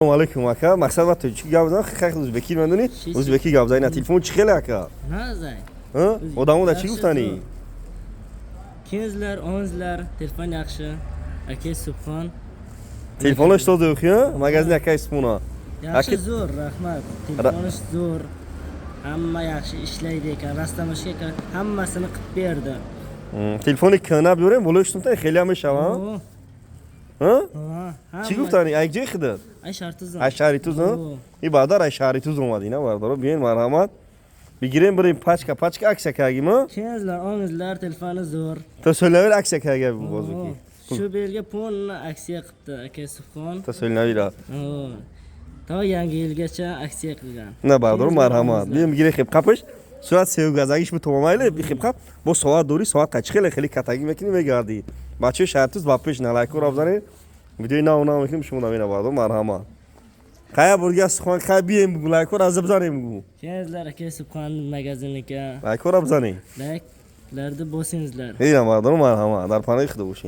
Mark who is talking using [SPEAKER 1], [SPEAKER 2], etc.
[SPEAKER 1] Алейкум, ака. Мақсад ва тоҷикӣ гап зан, хеле узбекӣ медонӣ? Узбекӣ гап зан. На телефон чӣ хеле, ака?
[SPEAKER 2] Назай.
[SPEAKER 1] Одамо да чӣ гуфтанӣ?
[SPEAKER 2] Kengizlar, ongizlar, telefon yaxshi. Aka Subhon.
[SPEAKER 1] Телефонош соза охи, магазини акаи Субҳона.
[SPEAKER 2] Yaxshi, zo'r, rahmat. Telefoni zo'r. Hamma yaxshi ishlaydi ekan, растаможка hammasini qilib berdi.
[SPEAKER 1] Телефони кӯна биёрем, болои шунта хеле ҳам мешава. Чӣ гуфтанӣ? Ай ҷои худат?
[SPEAKER 2] Ай Шаҳртуз.
[SPEAKER 1] Ай шаҳри Туз? И бародар ай шаҳри Туз омадӣ, на, бародаро? Биёен, марҳамат. Бигирем, бирем, пачка, пачка акция кардагим, а?
[SPEAKER 2] Kengizlar, ongizlar, telefoni zo'r.
[SPEAKER 1] То соли акция кардаги бозуки.
[SPEAKER 2] Shu belga полный aksiya qilibdi aka Subhon.
[SPEAKER 1] То соли навира.
[SPEAKER 2] То yangi yilgacha aksiya qilgan.
[SPEAKER 1] На, бародаро, марҳамат. Биёем, бигирем, хеб қапаш. Сурат сею газагиш бутомамайли, бихеб қап. Бо соат дорӣ, соат қачи хеле хеле катагӣ мекунӣ, мегардӣ. Бачаи Шаҳртуз ба пеш на лайкҳоро бизанед. Видеои нав нав мекунем, шумо намена, бародаро, марҳамат. Қая бурга сухан, қая бием бугу, лайкҳоро аза бизанем бугу.
[SPEAKER 2] Kengizlar, aka Subhon magazinика.
[SPEAKER 1] Лайкҳоро бизанем.
[SPEAKER 2] Layklarni bosingizlar.
[SPEAKER 1] Ина, бародаро, марҳамат. Дар паноҳи Худо бошед.